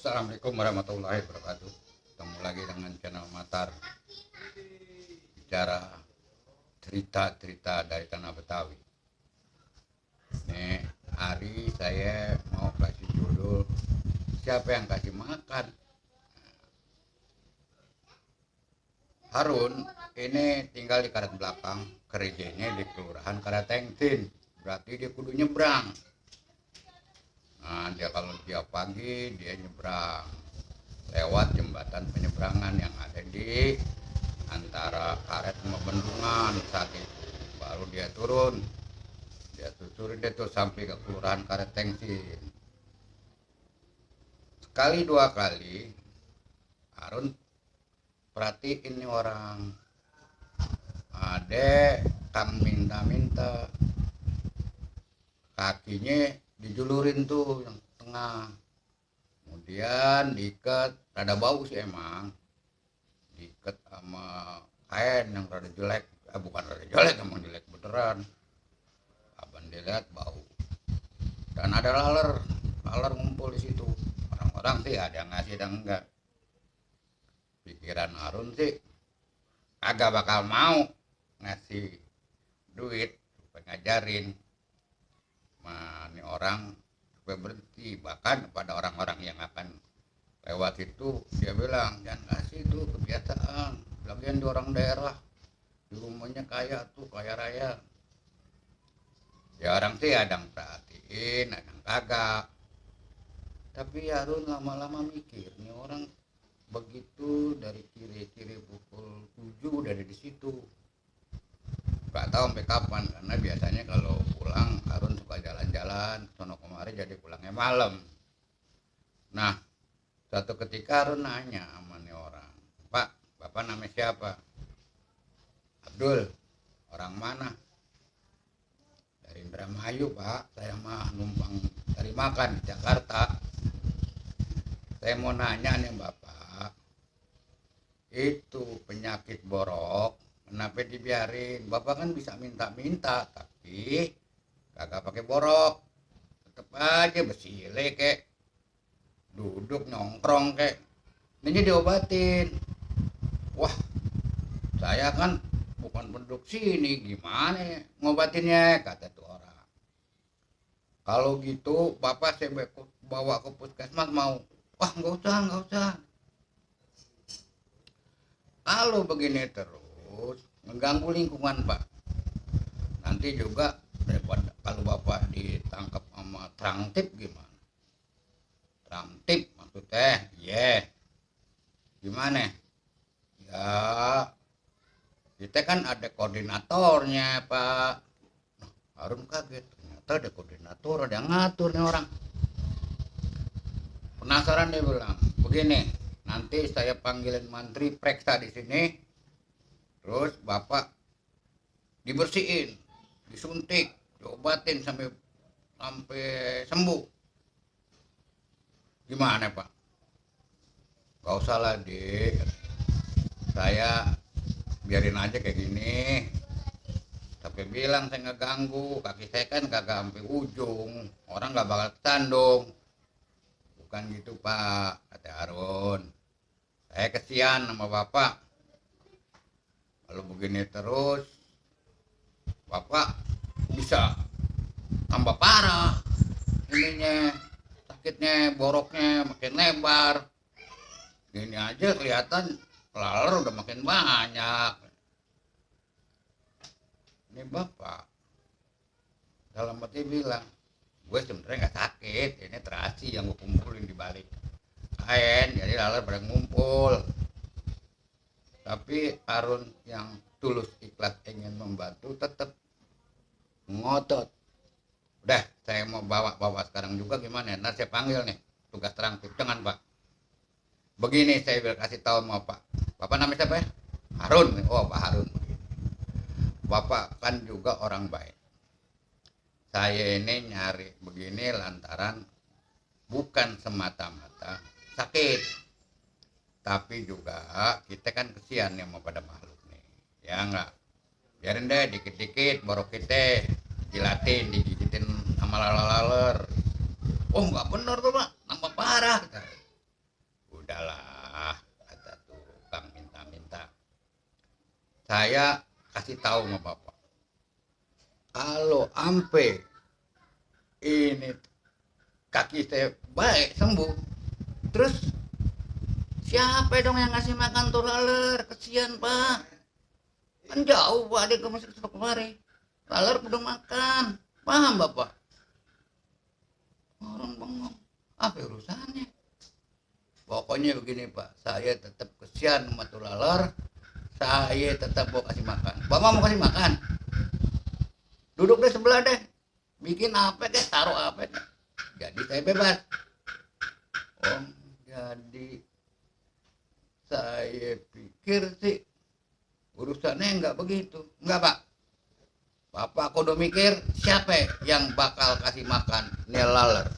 Assalamualaikum warahmatullahi wabarakatuh. Ketemu lagi dengan channel Matar, bicara cerita-cerita dari tanah Betawi. Nih, hari saya mau kasih judul siapa yang kasih makan. Harun ini tinggal di Karet Belakang, kerjanya di Kelurahan Karatengtin. Berarti dia kudu nyebrang. Nah, dia kalau tiap pagi dia nyebrang lewat jembatan penyeberangan yang ada di antara Karet sama Bendungan. Saat itu baru dia turun, dia susurin dia tuh sampai ke Kelurahan Karatengtin. Sekali dua kali Harun perhatiin nih orang, ada kang minta-minta kakinya dijulurin tuh yang tengah, kemudian diikat, rada bau sih emang, diikat sama kain yang rada jelek, bukan rada jelek, emang jelek beneran. Abang dilihat bau, dan ada laler ngumpul di situ. Orang-orang sih ada yang ngasih ada enggak. Pikiran Harun sih agak bakal mau ngasih duit ngajarin ini orang supaya berhenti. Bahkan pada orang-orang yang akan lewat itu dia bilang, jangan kasih itu kebiasaan, lagian di orang daerah di rumahnya kaya tuh, kaya raya. Ya orang sih ada yang perhatiin, ada yang kagak. Tapi Harun lama-lama mikir, nih orang begitu dari kiri-kiri pukul 7 dari di situ. Gak tahu sampai kapan, karena biasanya kalau pulang Harun suka jalan-jalan sono kemari, jadi pulangnya malam. Nah, suatu ketika Harun nanya sama nih orang, Pak, Bapak namanya siapa? Abdul. Orang mana? Dari Indramayu, Pak. Saya mah numpang cari makan di Jakarta. Saya mau nanya nih Bapak, itu penyakit borok kenapa dibiarin? Bapak kan bisa minta-minta, tapi kagak pakai borok. Tetep aja besile kek, duduk nongkrong kek. Ini diobatin. Wah, saya kan bukan penduduk sini, gimana ngobatinnya? Kata tuh orang. Kalau gitu Bapak saya bawa ke puskesmas mau? Wah, nggak usah. Kalau begini terus mengganggu lingkungan, Pak. Nanti juga daripada kalau Bapak ditangkap sama Trangtip gimana? Trangtip maksudnya, gimana? Ya, kita kan ada koordinatornya, Pak. Nah, Harun kaget, ternyata ada koordinator, ada yang ngatur nih orang. Penasaran dia bilang, begini, nanti saya panggilin mantri periksa di sini, terus Bapak dibersihin, disuntik, diobatin sampai sembuh. Gimana Pak? Gak usah lah Dik, saya biarin aja kayak gini. Tapi bilang saya nggak ganggu, kaki saya kan kagak sampai ujung, orang nggak bakal tandung. Bukan gitu Pak, kata Harun. Saya kesian sama Bapak. Kalau begini terus, Bapak bisa tambah parah ininya, sakitnya, boroknya makin lebar. Gini aja kelihatan laler udah makin banyak. Ini Bapak dalam hati bilang, gue sebenarnya nggak sakit, ini terasi yang gue kumpulin di balik kain, jadi laler pada ngumpul. Tapi Harun yang tulus ikhlas ingin membantu tetap ngotot. Udah, saya mau bawa sekarang juga, gimana? Nanti saya panggil nih tugas Trangtip. Jangan Pak, begini saya biar kasih tahu sama Pak. Bapak namanya siapa ya? Harun. Oh Pak Harun. Bapak kan juga orang baik. Saya ini nyari begini lantaran bukan semata-mata sakit, tapi juga kita kan kesian ya mau pada makhluk nih, ya enggak? Biarin deh dikit-dikit borok kita jilatin, digigitin sama laler. Oh enggak bener tuh Pak, nambah parah. udahlah, kata tukang minta-minta. Saya kasih tahu sama bapak, kalau ampe ini kaki saya baik sembuh, terus siapa dong yang ngasih makan tuh laler? Kesian pak, kan jauh pak dia ke masuk kemari, laler udah makan, paham bapak? Orang bengong, apa urusannya? Pokoknya begini pak, saya tetap kesian sama tuh laler, saya tetap mau kasih makan. Bapak mau kasih makan? Duduk deh sebelah deh, bikin apa deh, taruh apa deh. Jadi saya bebas. Oh, jadi saya pikir sih urusannya nggak begitu. Nggak pak. Bapak kudu mikir siapa yang bakal kasih makan nih laler.